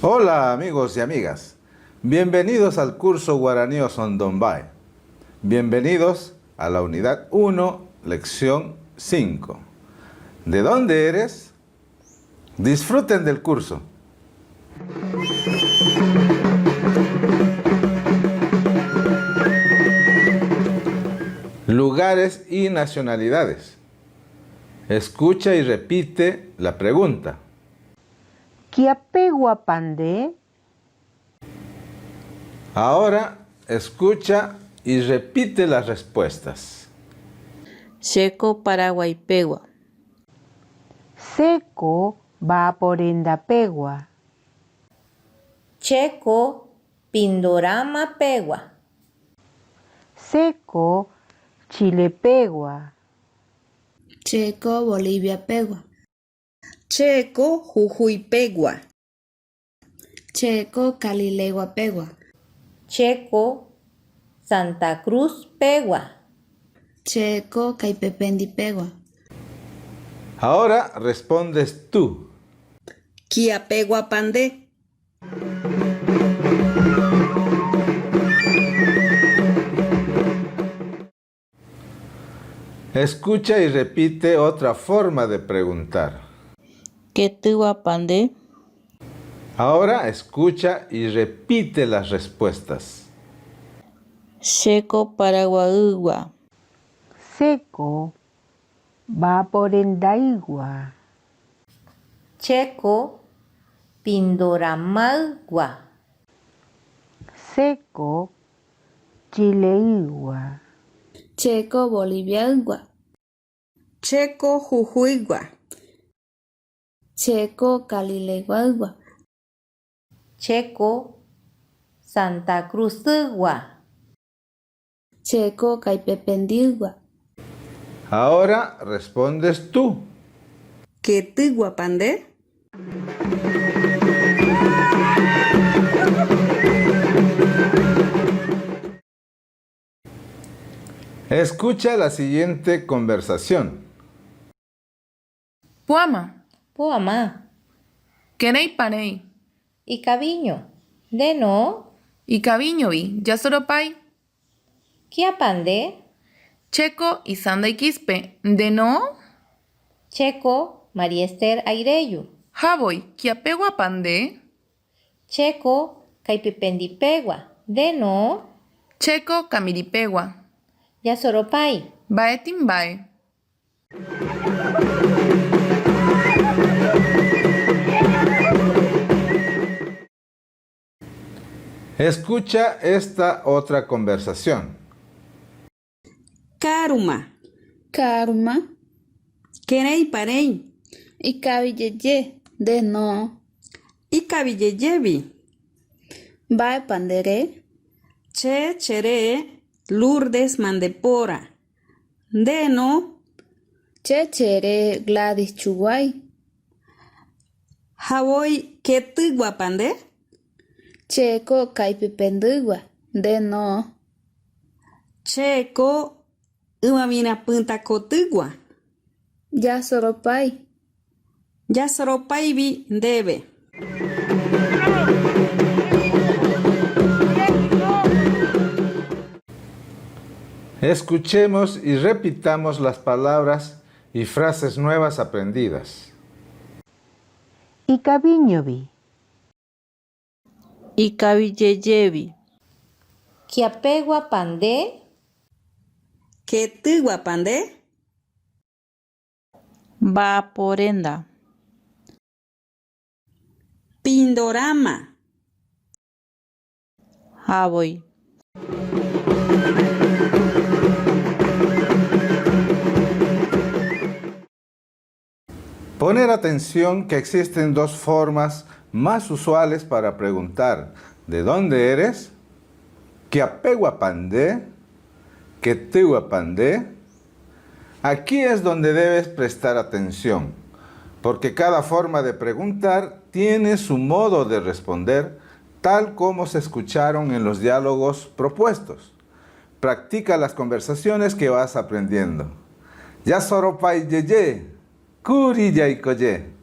Hola amigos y amigas, bienvenidos al curso Guaraní Osondombae. Bienvenidos a la unidad 1, lección 5. ¿De dónde eres? Disfruten del curso. Lugares y nacionalidades. Escucha y repite la pregunta. Kiapegua pande? Ahora escucha y repite las respuestas. Chéko Paraguaipegua. Chéko Vaporendapegua. Chéko Pindorámapegua. Chéko Chilepegua. Chéko Boliviapegua. Chéko Jujuipegua. Chéko Kalileguapegua. Chéko Santa Cruz pegua. Chéko Kaipependipegua. Ahora respondes tú. Kiapegua pande. Escucha y repite otra forma de preguntar. Ketýva pande? Ahora escucha y repite las respuestas. Chéko Paraguaýgua. Chéko Vaporendaygua. Chéko Pindorámaygua. Chéko Chileygua. Chéko Boliviaygua. Chéko Jujuygua. Chéko Kalileguaygua. Chéko Santa Cruzygua. Chéko Kaipependiygua. Ahora respondes tú. Ketýgua pande? Escucha la siguiente conversación. Puama. Puama. Kerei parei. Ikaviño. Nde no. Ikaviñovi. Jasoropái. Kiapa nde. Chéko Isanda Iquispe. Nde no. Chéko María Esther Aireyu. Javoi. Kiapeguapa nde. Chéko Kaipependipegua. Nde no. Chéko Kamiripegua. Jasoropái. Mba'etĩmba'e. Escucha esta otra conversación. Ka'arúma. Ka'arúma. Kerẽipa reĩ. Ikavijeje, nde no. Ikavijejevi. Mba'épa nde re? Che chere Lourdes Mandepora. Nde no. Che chere Gladys Chuguái. Javoi ketýguapa nde? Chéko Kaipipendýgua. Nde no. Chéko Ymavirãpytãkotýgua. Jasoropái. Jasoropáivi ndéve. Escuchemos y repitamos las palabras y frases nuevas aprendidas. Ikaviñovi. Ikavijejevi. Kiapeguapa nde. Ketýguapa nde. Mba'aporenda. Pindoráma. Javoi. Poner atención que existen dos formas más usuales para preguntar ¿de dónde eres? Kiapegua pande? Ketýgua pande? Aquí es donde debes prestar atención, porque cada forma de preguntar tiene su modo de responder, tal como se escucharon en los diálogos propuestos. Practica las conversaciones que vas aprendiendo. Jasoropái jeje, kuri jaikoje.